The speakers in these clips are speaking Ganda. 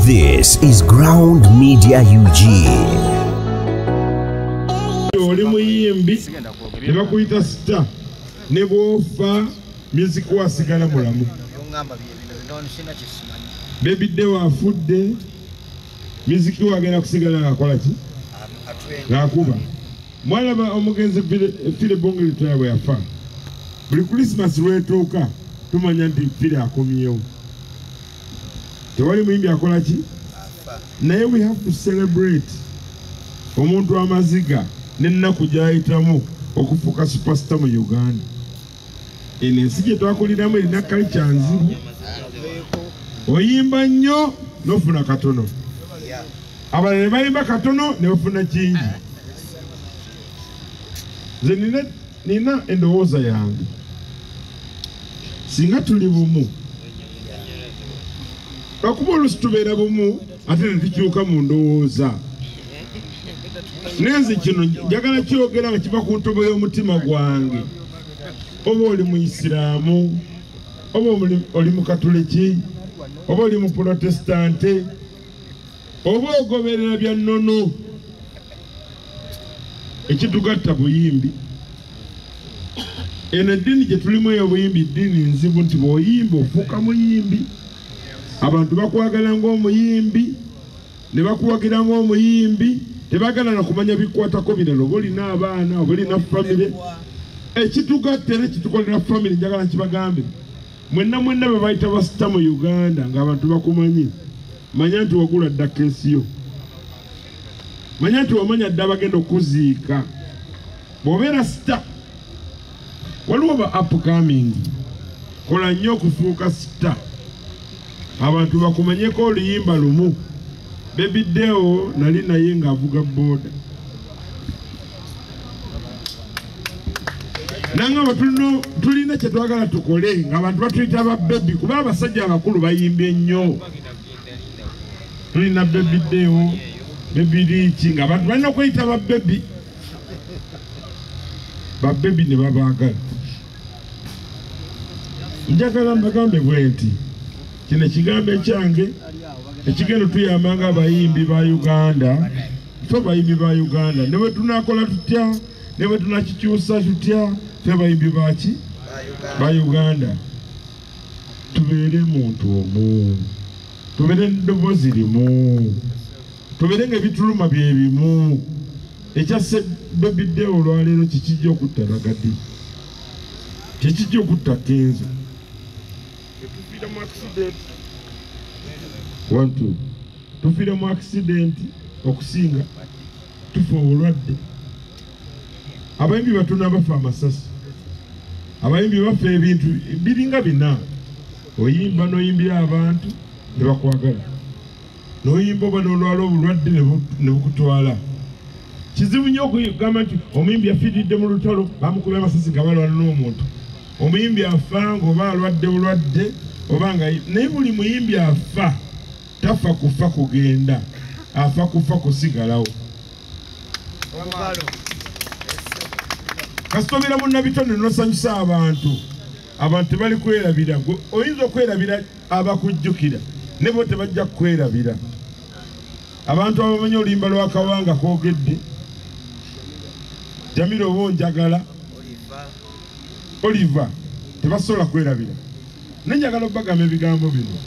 This is Ground Media UG. Oli muyimbi ne bakuyita star ne bw'ofa music wasigala mulamu. Baby Deo afudde, music wagenda kusigala ng'akola ki? Ng'akuba. Mwalaba omugenzi Philly Bongoley bwe yafa. Buli Christmas lw'etuuka tumanya nti Philly akomyewo. Tewali muyimbi akola ki? Naye we have to celebrate omuntu amaziga n'ennaku gy'ayitamu okufuuka superstar mu Uganda. Eno ensi gye twakuliramu erina culture nzibu. Oyimba nnyo n'ofuna katono, abalala ne bayimba katono ne bafuna kingi. Nze nina endowooza yange, singa tuli bumu, lwakuba oluusi tubeera bumu ate ne tukyuka mu ndowooza. Nenze kino njagala kyogera nga kiva ku ntobo y'omutima gwange. Oba oli muyisiraamu, oba oli mukatuliki, oba oli muprotestante, oba ogoberera bya nnono, ekitugatta buyimbi. Eno eddiini gye tulimu ey'obuyimbi ddiini nzibu nti bw'oyimba ofuuka muyimbi, abantu bakwagala ng'omuyimbi ne bakuwagira ng'omuyimbi, tebaagala na kumanya bikwatako birala, oba olina abaana oba olina famire. Ekitugatta era ekitukolera famire njagala nkibagambe, mwenna mwenna be bayita basita mu Uganda ng'abantu bakumanyi, manya nti wagula dda keesi yo, manya nti wamanya dda abagenda okuziika. Bw'obeera sita, waliwo ba upcoming, kola nnyo okufuuka sita, abantu bakumanyeko oluyimba lumu. Baby Deo nali naye ng'avuga boda, nangamba tulina kye twagala tukole ng'abantu batuyita ba baby, kuba abasajja abakulu bayimbye nnyo. Tulina Baby Deo, Baby Rich, ng'abantu balina okweyita ba baby. Ba baby ne babaagala. Njagala mbagambe bwe nti kino ekigambo ekyange ekigenda tuyamba ng'abayimbi ba Uganda. Ffe bayimbi ba Uganda ne bwe tunaakola tutya, ne bwe tunakikyusa tutya, ffe bayimbi baki ba Uganda. Tubeere muntu omu, tubeere n'eddoboozi limu, tubeere ng'ebituluma bye bimu. Ekya Baby Deo olwaleero kikijja okutta Ragadi, kikijja okutta Kenzo. Tufiira mu accident, 1 2 tufiira mu accident okusinga tufa obulwadde. Abayimbi batono abafa amasasi, abayimbi bafa ebintu biringa bina. Oyimba n'oyimbira abantu ne bakwagala, n'oyimba oba n'olwala obulwadde ne bukutwala. Kizibu nnyo okugamba nti omuyimbi yafiiridde mu lutalo, bamukubye amasasi nga balwana n'omuntu. Omuyimbi afa ng'oba alwadde bulwadde oba nga, naye buli muyimbi afa tafa kufa kugenda, afa kufa kusigalawo. Kasita obeera munnabitone n'osanyusa abantu, abantu tebali kwerabira. Oyinza okwerabira abakujjukira, ne bo tebajja kukwerabira. Abantu abamanyi oluyimba lwa Kawanga koogedde, Jamila oba onjagala, Oliver, tebasobola kwerabira. Naye njagala obbagamba ebigambo bino,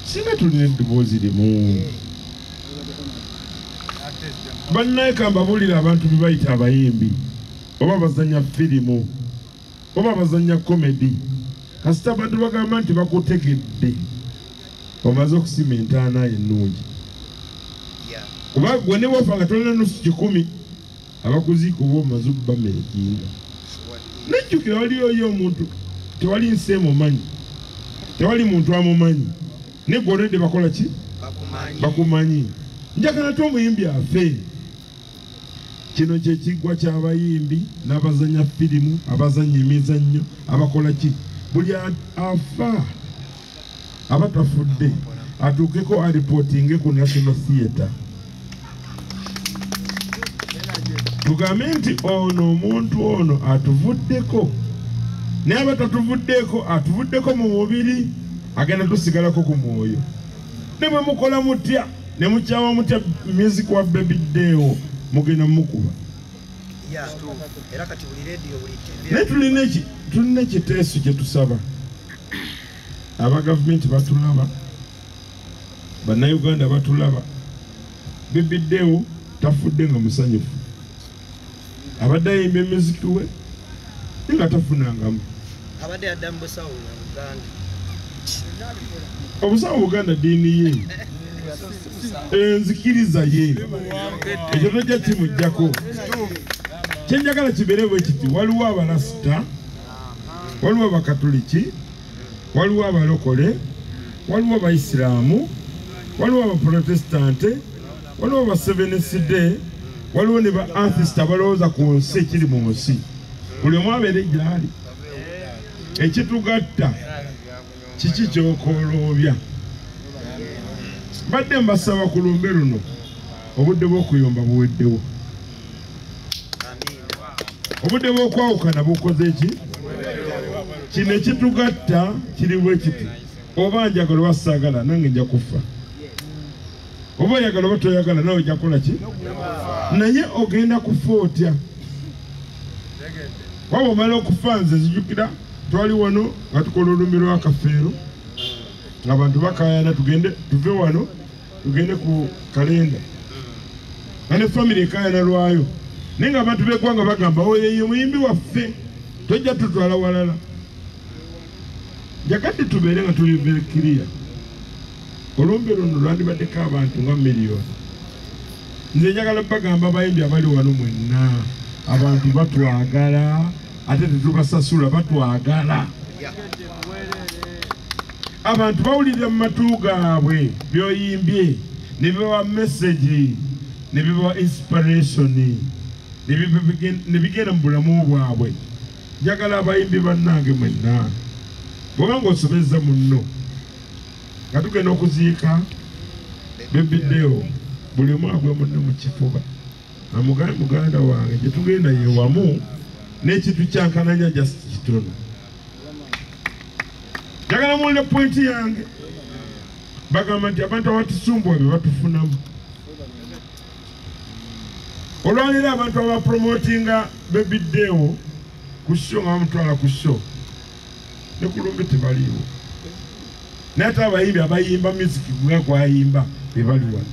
singa tulina eddoboozi limu. Bannaye kambabuulire abantu be bayita abayimbi, oba bazannya firimu, oba bazannya komedi, kasita abantu bagamba nti bakutegedde, omaze okusima entaana ennungi. Kuba gwe ne bw'ofa nga tolina nusu 1,000, abakuziika oba omaze obbameekinga. Nejjukira waliyo yo omuntu, tewali nsi emumanyi, tewali muntu amumanyi, naye gwe olwedde bakola ki? Bakumanyi. Njagala te omuyimbi afe. Kino kye kiggwa ky'abayimbi n'abazannya firimu, abazannya emizannyo, abakola ki? Buli afa aba tafudde atuukeko aripootinge ku National Theatre, tugambe nti ono omuntu ono atuvuddeko, naye aba tatuvuddeko, atuvuddeko mu mubiri, agenda tusigalako ku mwoyo. Ne bwe mukola mutya ne mukyawa mutya music wa Baby Deo mugenda mukuba. Era kati buli radio buli TV. Naye tulina ekiteeso kye tusaba. Aba gavumenti batulaba, bannayuganda batulaba. Baby Deo tafudde nga musanyufu. Abadde ayimba emiziki we nga tafunangamu. Abadde adda mu busawo na Buganda. Obusawo Buganda ddiini ye, enzikiriza ye, ekyo tojja kimuggyako. Kye njagala kibeere bwe kiti, waliwo abalasita, waliwo abakatuliki, waliwo abalokole, waliwo abayisiraamu, waliwo abaprotestante, waliwo abaseveniside, waliwo ne ba atheist abalowooza ku nsi ekiri mu nsi. Buli omu abeere gy'ali. Ekitugatta kiki ky'okooloobya? Mbadde mbasaba ku lumbe luno, obudde bw'okuyomba buweddewo. Obudde bw'okwawukana bukoze ki? Kino ekitugatta kiri bwe kiti. Oba njagala oba saagala nange nja kufa. Oba oyagala oba toyagala nawe ojja kukola ki? Naye ogenda kufa otya? Waba omala okufa nze nzijukira twali wano nga tukola olumbe lwa Kafeero ng'abantu bakaayana tugende tuve wano tugende ku kalenda nga ne famire ekaayana lwayo, naye ng'abantu b'eggwanga bagamba oyo ye muyimbi waffe tojja tutwala walala. Njagadde tubeere nga tuli very clear. Olumbe luno lwandibaddeko abantu nga miliyoni. Nze njagala bagamba abayimbi abali wano mwenna, abantu batwagala ate tetubasasula, batwagala. Abantu bawulira mu matu gaabwe by'oyimbye ne bibawa message, ne bibawa inspiration, ne bigenda mu bulamu bwabwe. Njagala abayimbi bannange mwenna, bw'oba ng'osobezza munno nga tugenda okuziika Baby Deo, buli omu agwe munne mu kifuba amugambe muganda wange gye tugenda ye wamu n'ekintu kyankananya just kitono. Njagala muwulire pointi yange. Bagamba nti abantu abatusumbuwa be batufunamu. Olwaleero abantu abapromotinga Baby Deo ku show nga bamutwala ku show ne ku lumbe tebaliiwo. Naye ate abayimbi abayimba music gwe gwayimba be bali wano.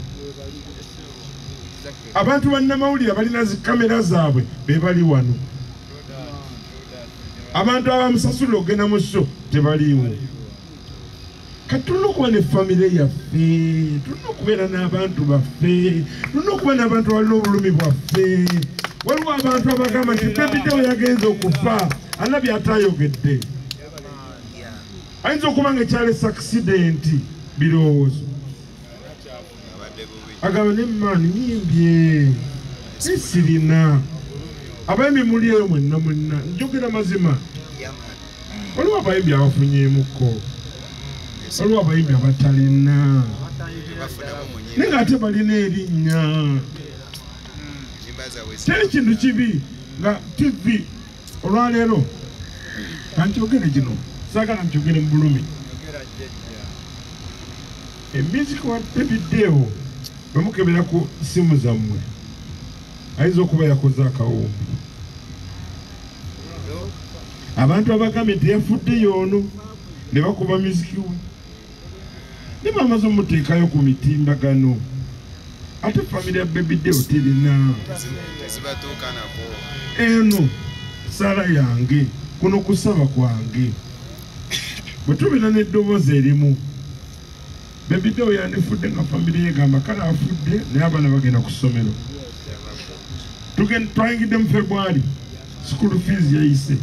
Abantu bannamawulire balina zi kamera zaabwe be bali wano. Abantu abamusasula okugenda mu show tebaliiwo. Kati tulina okuba ne famire yaffe, tulina okubeera n'abantu baffe, tulina okuba n'abantu abalina obulumi bwaffe. Waliwo abantu abagamba nti Baby Deo yagenze okufa alabye atayogedde. Ayinza okuba nga ekyalesa accident birowoozo. Agamba ne maani nyimbye sirina. Abayimbi muli eyo mwenna mwenna, njogera mazima. Waliwo abayimbi abafunyeemukko, waliwo abayimbi abatalina, naye ng'ate balina erinnya. Teri kintu kibi nga TV olwaleero kankyogere kino, saagala nkyogere mu bulumi. Emiziki wa Baby Deo bwe mukebera ku ssimu zammwe ayinza okuba yakoze akawumbi. Abantu abagambye nti yafudde y'ono ne bakuba muziki we ne bamaze omuteekayo ku mitimbagano. Ate famire ya Baby Deo terina eno sala yange, kuno kusaba kwange. Bwe tubeera n'eddoboozi erimu, Baby Deo yandifudde nga famire yegamba kale afudde naye abaana bagenda ku ssomero. Twayingidde mu February, school fees yayise.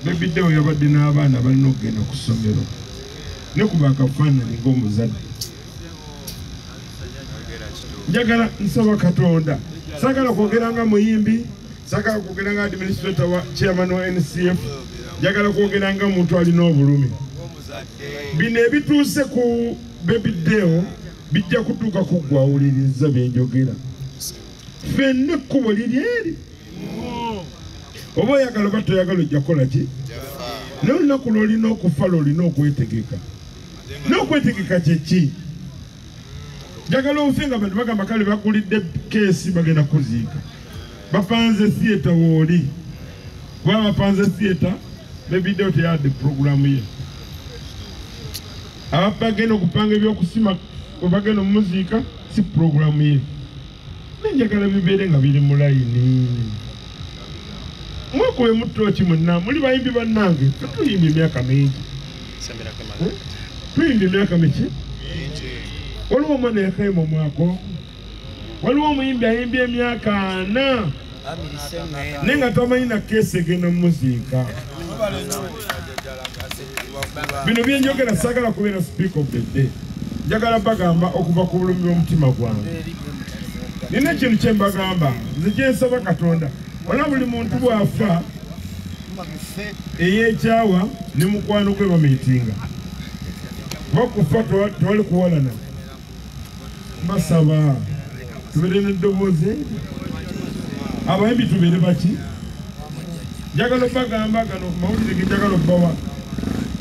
Baby Deo yabadde n'abaana balina okugenda ku ssomero ne kuba akafaananyi ng'omuzadde. Njagala nsaba Katonda, saagala kwogera nga muyimbi, saagala kwogera nga administrator wa chairman wa NCF, njagala kwogera nga muntu alina obulumi. Bino ebituuse ku Baby Deo bijja kutuuka kuggwawuliriza bye njogera. Ffenna ekkubo liri eri. Oba oyagala oba toyagala ojja kukola ki? Naye olunaku lw'olina okufa lw'olina okwetegeka. N'okwetegeka kye ki? Njagala ofe nga abantu bagamba kale bakulidde keesi bagenda kuziika. Bapanze theatre wooli. Kuba bapanze theatre, Baby Deo teyadde programu ye. Abagenda okupanga ebyokusima bagenda omuziika si programu ye. Njagala bibeere nga biri mu layini. Mwekube mutooki mwenna, muli bayimbi bannange, tuyimbye emyaka mingi. Tuyimbye emyaka miki? Waliwo omwana yakayima omwaka, waliwo omuyimbi ayimbye emyaka 4 naye nga tamanyi na keesi egenda mumuziika. Bino byenjogera saagala kubeera speaker of the day. Njagala bagamba okuva ku bulumi bw'omutima gwange. Nina ekintu kye mbagamba, nze kye nsaba Katonda. Wala buli muntu bw'afa ey'ekyawa ne mukwano gwe bamiitinga. Bakufa tewali kuwalana. Mbasaba tubeere n'eddoboozi, abayimbi tubeere baki? Njagala obagamba gano mawulire ge njagala obbawa.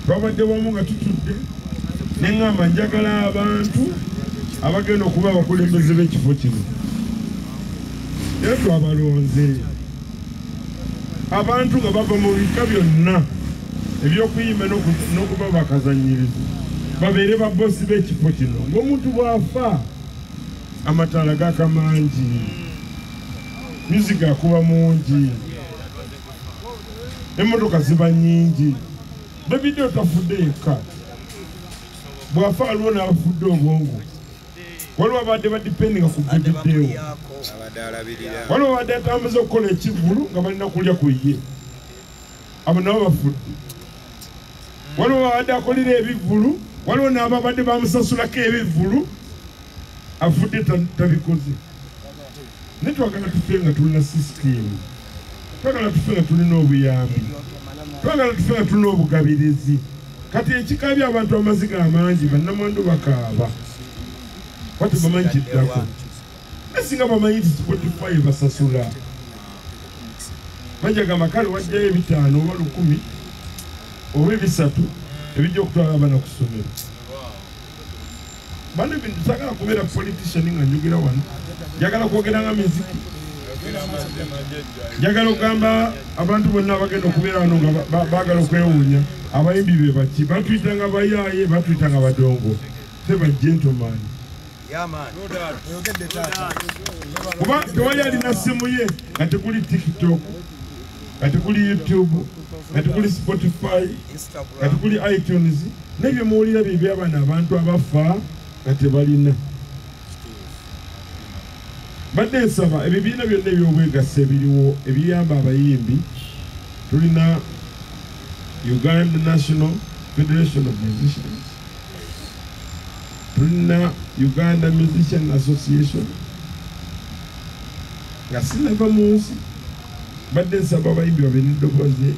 Twabadde wamu nga tutudde ne ŋŋamba njagala abantu abagenda okuba abakulembeze b'ekifo kino. Era twabalonze abantu nga bava mu bika byonna eby'okuyimba n'okuba bakazannyirizi babeere babosi b'ekifo kino. Ng'omuntu bw'afa amataala gaaka mangi, music akuba mungi, emmotoka ziba nnyingi. Baby Deo tafudde yekka, bw'afa waliwo n'abafudde obwongo. Waliwo abadde badipendinga ku Baby Deo, waliwo abadde atambuza okukola ekivvulu nga balina kulya ku ye, abo nabo bafudde. Waliwo abadde akolera ebivvulu, waliwo n'ababadde bamusasulako ebivvulu, afudde tabikoze. Naye twagala tufe nga tulina sisitimu, twagala tufe nga tulina obuyambi, twagala tufe nga tulina obugabirizi. Kati ekikaabya abantu amaziga amangi, bannamwandu bakaaba. Watu bamanyi kiddako. Naye singa bamanyi nti Spotify basasula, bajja gamba kale wajjayo 5 oba 10 oba 3 ebijja okutwala abaana ku ssomero. Bano ebintu saagala kubeera politician nga njogera wano, njagala kwogera nga miziki. Njagala okugamba abantu bonna abagenda okubeera wano nga baagala okwewuunya, abayimbi be baki? Batuyita nga bayaaye, batuyita nga badongo. Ffe ba gentleman. Kuba tewali alina simu ye nga tekuli TikTok, nga tekuli YouTube, nga tekuli Spotify, nga tekuli iTunes. N'ebyo muwulira bye by'abaana abantu abafa nga tebalina. Mbadde nsaba ebibiina byonna eby'obwegassi ebiriwo ebiyamba abayimbi. Tulina Uganda National Federation of Musicians, tulina Uganda Musician Association. Nga sinava mu nsi, mbadde nsaba abayimbi babeere n'eddoboozi.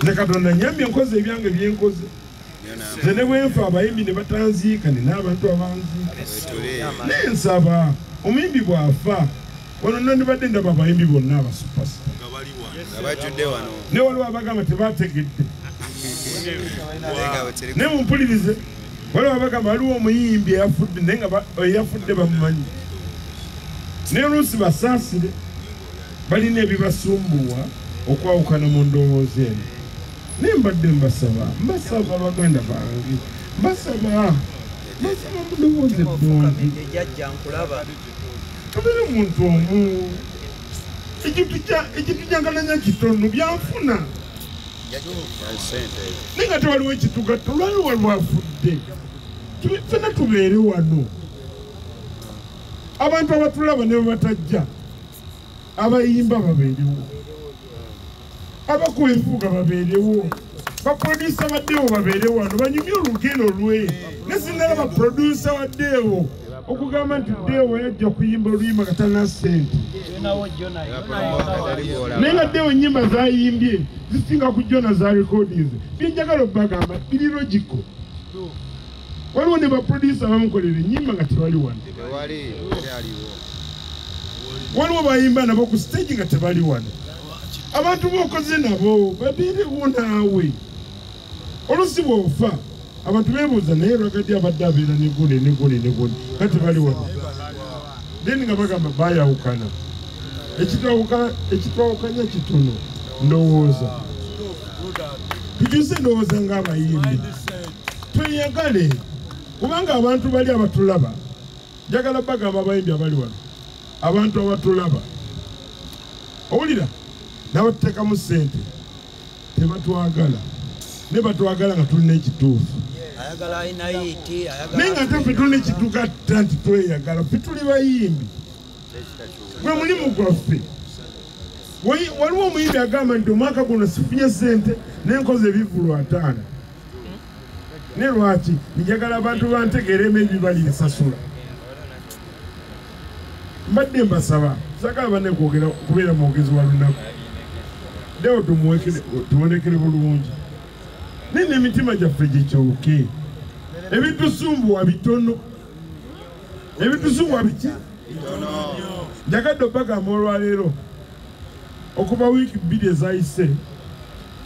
Nze Katonda nnyambye nkoze ebyange byenkoze. Nze ne bwe nfa abayimbi ne batanziika, nina abantu abanziika. Naye nsaba omuyimbi bw'afa, wano nandibadde ndaba abayimbi bonna abasupasita ne waliwo abagamba tebategedde. Naye mumpulirize, waliwo abagamba waliwo omuyimbi eyafudde naye nga eyafudde bamumanyi. Naye oluusi basaasire, balina ebibasumbuwa okwawukana mu ndowooza eno. Naye mbadde mbasaba, mbasaba baganda bange, mbasaba mundowooza eddungi. Tubeere muntu omu. Ekintu kyankalanya kitono byanfuna. Naye nga tewaliwo ekitugatta, olwaliwo lwafudde. Ffenna tubeere wano. Abantu abatulaba ne bwe batajja, abayimba babeerewo, abakuba enfuga babeerewo, baproducer baddewo babeere wano, banyumye olugero lwe. Ne sinalaba producer wa Deo okugamba nti Deo yajja kuyimba oluyimba nga talina ssente. Naye nga Deo ennyimba z'ayimbye zisinga ku Jona za recordings. Bye njagala obbagamba biri logical. Waliwo ne baproducer abamukolera ennyimba nga tebali wano. Waliwo bayimba nabo ku stage nga tebali wano. Abantu b'okoze nabo babeerewo naawe. Oluusi bw'ofa Abantu beebuuza naye Ragga Dee abadde abeera ne gundi ne gundi ne gundi kati bali wano. Then nga bagamba baayawukana. Ekitwawukanya kitono ndowooza. Tukyuse ndowooza ng'abayimbi. Tweyagale kubanga abantu bali abatulaba. Njagala bagamba abayimbi abali wano. Abantu abatulaba. Owulira? N'abatuteekamu ssente tebatwagala. Ne batwagala nga tulina ekituufu. Naye nga ate ffe tulina ekitugatta nti tweyagala, ffe tuli bayimbi. Gwe mulimu gwaffe. Waliwo omuyimbi agamba nti omwaka guno sifunye ssente n'enkoze ebivvulu 5. Ne lwaki? Njagala abantu bantegeeremu ebibali nsasula. Mbadde mbasaba, saagala banne kwogera kubeera mwogezi wa lunaku. Ddewo tubonekere bulungi. Naye n'emitima gyaffe gikyuke. Ebitusumbuwa bitono. Ebitusumbuwa biki? Njagadde obagamba olwaleero okuva wiiki 2 ezayise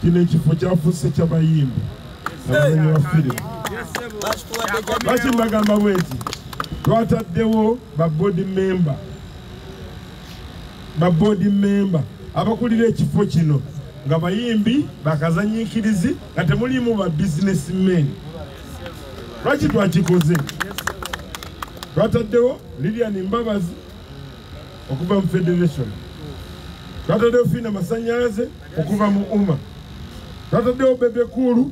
kino ekifo kyafuuse ky'abayimbi abazannyi ba firimu. Lwaki mbagamba bwe nti twataddewo ba board member. Ba board member abakulira ekifo kino nga bayimbi bakazanyiikirizi nga temulimu ba businessmen. Lwaki twakikoze? Twataddewo Lilian Mbabazi okuva mu Federation. Twataddewo Fina Masanyalaze okuva mu UMA. Twataddewo Bebe Cool,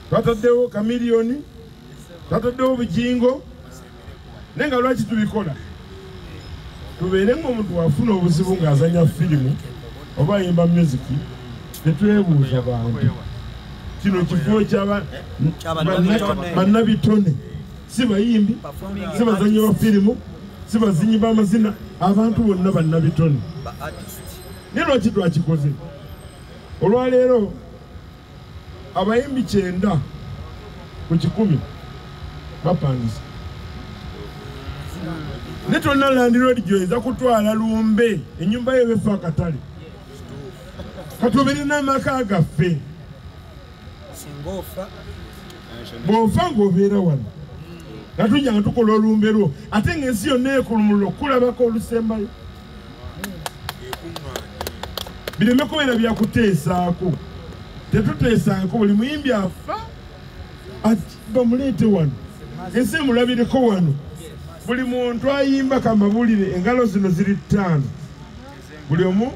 twataddewo Chameleone, twataddewo Bujingo. Naye nga lwaki tubikola? Tubeere ng'omuntu wafuna obuzibu ng'azannya firimu oba ayimba music, tetwebuuza bantu. Kino kifo kya bannabitone, si bayimbi, si bazannyi ba firimu, si bazinyi b'amazina, abantu bonna bannabitone. Naye lwaki twakikoze? Olwaleero abayimbi 90 ku 100 bapangisa. Ne tolina landiroodi gy'oyinza kutwala lumbe ennyumba yo efa akatale. Katubeere n'amaka gaffe. Bw'ofa ng'obeera wano. Nga tujja nga tukola olumbe lwo ate ng'ensi yonna ekulumulula okulabako olusembayo. Bireme kubeera bya kuteesaako. Tetuteesaako buli muyimbi afa bamuleete wano. Ensi emulabireko wano. Buli muntu ayimba kambabuulire engalo zino ziri 5. Buli omu